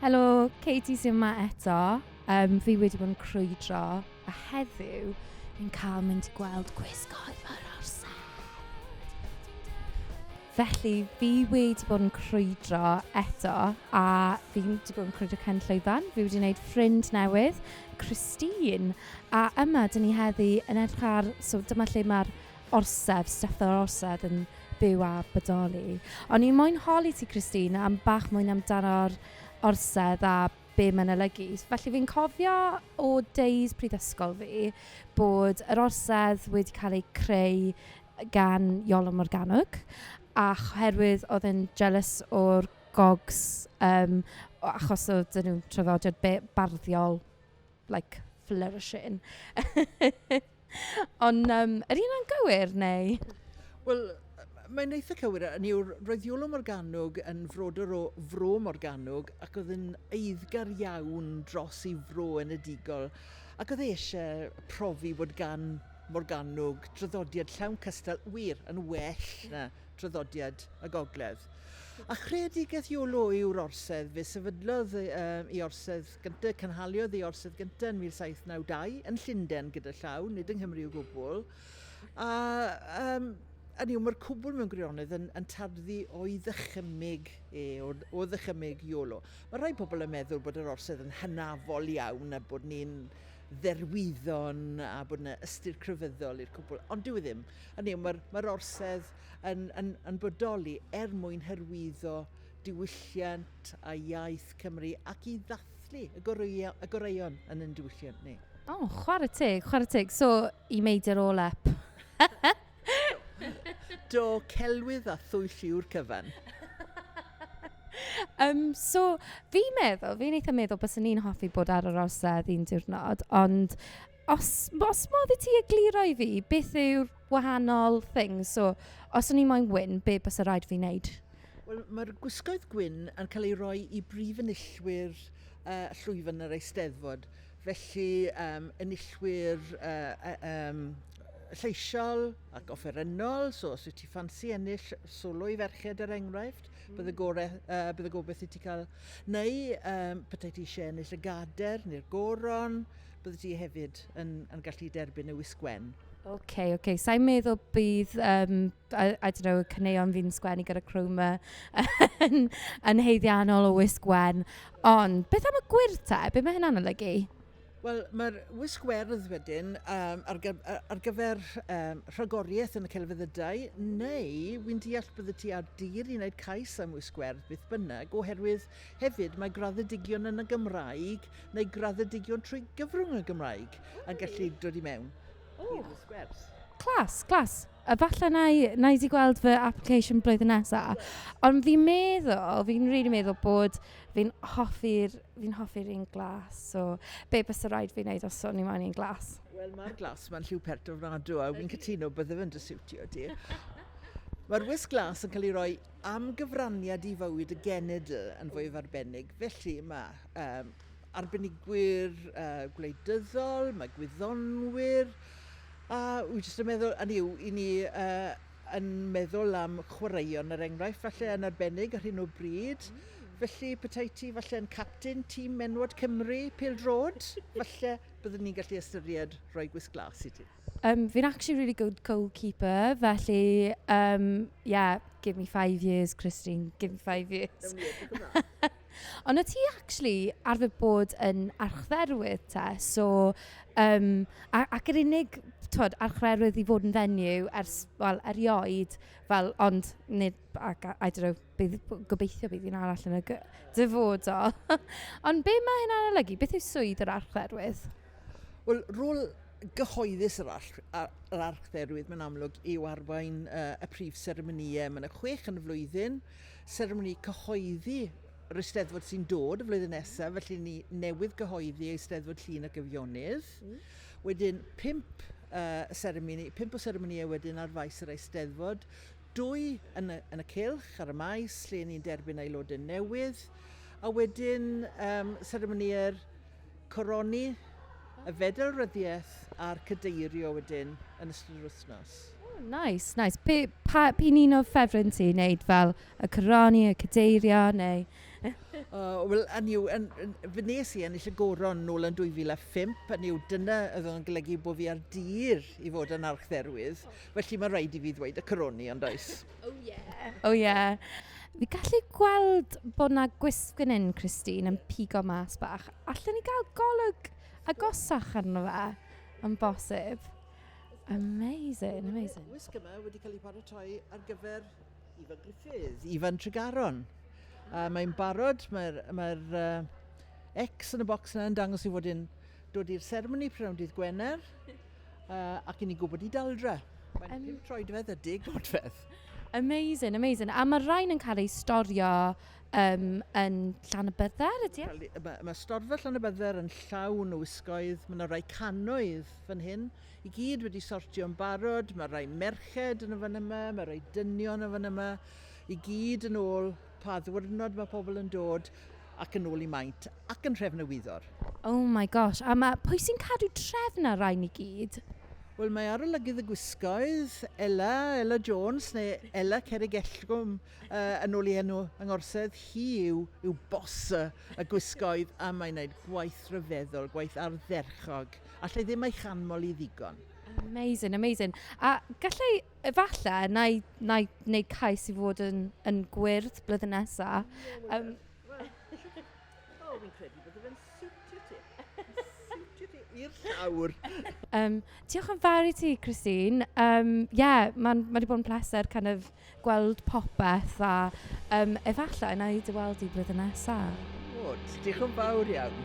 Helo, Katie sy'n yma eto. Um, fi wedi bod yn crwydro a heddiw fi'n cael mynd i gweld gwisgoedd yr orsedd. Felly, fi wedi bod yn crwydro eto a fi wedi bod yn crwydro Cen Llwyfan. Fi wedi gwneud ffrind newydd, Christine. A yma, dyn ni heddi yn edrych ar... So, dyma lle mae'r orsedd, stuff yr orsedd yn byw a bodoli. O'n i moyn holi ti, Christine, am bach mwy amdano'r orsedd a be mae'n olygu. Felly fi'n cofio o days prifysgol fi bod yr orsedd wedi cael ei creu gan Iolo Morganwg a oherwydd oedd e'n jealous o'r gogs um, achos oedd dyn nhw'n traddodiad barddiol like, flourishing. Ond um, ydy hynna'n gywir neu? Wel, mae'n eitha cywir. Ni yw, roedd Iolo Morganwg yn frodor o Fro Morganwg ac oedd yn eiddgar iawn dros ei fro enedigol. Ac oedd e eisiau profi bod gan Morganwg draddodiad llawn cystal, wir, yn well na traddodiad y gogledd. A chreadigaeth Iolo yw'r orsedd. Fe sefydlodd um, ei orsedd gyntaf, cynhaliodd ei orsedd gyntaf yn 1792 yn Llundain gyda llaw, nid yng Nghymru o gwbl. A um, hynny yw, mae'r cwbl mewn gwirionedd yn, yn tarddu o'i ddychymyg e, o, o ddychymyg Iolo. Mae rhai pobl yn meddwl bod yr orsedd yn hynafol iawn a bod ni'n dderwyddon a bod yna ystyr crefyddol i'r cwbl, ond dyw e ddim. Hynny yw, mae'r mae orsedd yn, yn, yn bodoli er mwyn hyrwyddo diwylliant a iaith Cymru ac i ddathlu y goreuon, y goreuon yn ein diwylliant ni. O, oh, chwarae teg, chwarae teg. So, you made it all up. Do, celwydd a thwyll yw'r cyfan. Um, so, fi'n meddwl, fi'n eitha meddwl byswn ni'n hoffi bod ar yr orsedd un diwrnod, ond os, os modd i ti egluro i fi, beth yw'r wahanol things? So, os o'n i moyn wyn, be bysa rhaid fi wneud? Wel, mae'r gwisgoedd gwyn yn cael ei roi i brif enillwyr uh, llwyfan yr Eisteddfod. Felly, um, enillwyr uh, um, lleisiol ac offerynnol, so os wyt ti ffansi ennill solo i ferched er enghraifft, mm. bydde, gore, uh, bydde gobeith i ti cael, neu um, petai ti eisiau ennill y gader neu'r goron, bydde ti hefyd yn, yn gallu derbyn y wisg wen. Oce, okay, oce. Okay. Sa'n meddwl bydd, um, I, I don't know, caneuon fi'n sgwennu gyda Chroma yn, yn haeddiannol o wisg wen. Ond, beth am y gwyrdd te? Be mae hynna'n olygu? Wel, mae'r wisg werdd wedyn um, ar, ar gyfer um, rhagoriaeth yn y celfyddydau, neu wy'n deall bydde ti ar dir i wneud cais am wisg werdd beth bynnag, oherwydd hefyd mae graddedigion yn y Gymraeg neu graddedigion trwy gyfrwng y Gymraeg yn gallu dod i mewn i'r wisg werdd. Clas, clas. A falle na i, na i di gweld fy application blwyddyn nesaf. Ond fi'n meddwl, fi'n really meddwl bod fi'n hoffi'r fi'n hoffi'r un glas. So, be bysa rhaid fi wneud os o'n i moyn un glas? Wel, mae'r glas ma'n lliw pert ofnadw a wy'n cytuno bydde fe'n dy siwtio di. Mae'r wisg glas yn cael ei roi am gyfraniad i fywyd y genedl yn fwyaf arbennig. Felly mae um, arbenigwyr uh, gwleidyddol, mae gwyddonwyr, a wy jyst yn meddwl, hynny yw, i ni uh, yn meddwl am chwaraeon er enghraifft, falle yn arbennig ar hyn o bryd. Mm. Felly, petai ti falle yn captain tîm menwod Cymru, pêl-droed, falle byddwn ni'n gallu ystyried rhoi gwisg glas i ti. Um, fi'n actually really good goalkeeper, felly, um, yeah, give me five years, Christine, give me five years. Ond o ti actually arfer bod yn archdderwydd te, so, um, a, ac yr unig twod, archdderwydd i fod yn fenyw ers, wel, erioed, fel, ond nid, ac, I don't know, bydd, gobeithio bydd un arall yn y dyfodol. ond be mae hynna'n olygu? Beth yw swydd yr archdderwydd? Wel, rôl gyhoeddus yr, arch, yr archdderwydd, mae'n amlwg, yw arwain uh, y prif seremonïau. Mae yna chwech yn y flwyddyn, seremoni cyhoeddi yr Eisteddfod sy'n dod y flwyddyn nesaf, felly ni newydd gyhoeddi Eisteddfod Llun ac Eifionydd. Mm. Wedyn, pump, uh, seremoni, pump o seremonïau wedyn ar faes yr Eisteddfod, dwy yn y, yn y cylch ar y maes lle ni'n derbyn aelodau newydd, a wedyn um, seremonïau'r coroni, y fedal ryddiaeth a'r cadeirio wedyn yn ystod yr wythnos. Nice, nice. Pe, pa, p'un un o ffefryn ti wneud fel y coroni, y cadeirio, neu... Wel, hynny yw, yn, yn, fe nes i ennill y goron nôl yn 2005, hynny yw, dyna oedd yn golygu bod fi ar dir i fod yn archdderwydd, felly mae rhaid i fi ddweud y coroni, ond oes. Oh yeah. Oh yeah. Fi gallu gweld bod na gwisg fan hyn, Christine, yn pigo mas bach. Allen ni gael golwg agosach arno fe, yn bosib? Amazing, amazing. Mae'r wisg yma wedi cael ei paratoi ar gyfer Ifan Gruffydd, Ifan Tregaron. A mae'n barod, mae'r mae X yn y bocs yna yn dangos i fod yn dod i'r seremoni prynhawn dydd Gwener, ac i ni'n gwybod i daldra. Mae'n 5 troedfedd a 10 modfedd. Amazing, amazing. A mae rhain yn cael eu storio yn Llanybydder, ydy e? Mae ma storfa Llanybydder yn llawn o wisgoedd. Mae yna rai cannoedd fan hyn. I gyd wedi sortio yn barod. Mae rai merched yn y fan yma, mae rai dynion yn y fan yma. I gyd yn ôl pa ddwyrnod mae pobl yn dod ac yn ôl i maint ac yn nhrefn y wyddor. Oh my gosh. A mae, pwy sy'n cadw trefn ar rhain i gyd? Wel, mae arolygydd y gwisgoedd, Ella, Ella Jones, neu Ella Cerrig Ellgwm, yn ôl ei enw yng Ngorsedd, hi yw, yw bos y, y gwisgoedd a mae'n gwneud gwaith rhyfeddol, gwaith ardderchog. Allai ddim ei chanmol i ddigon. Amazing, amazing. A gallai, efallai, na i, na i wneud cais i fod yn, yn gwyrdd blwyddyn nesaf. Wel, o, fi'n credu bydde fe'n siwtio ti. Siwtio ti i'r llawr. Diolch yn fawr i ti, Christine. Yeah, mae'n ma wedi bod yn pleser kind of gweld popeth a efallai na i dy weld i blwyddyn nesaf. Bod, diolch yn fawr iawn.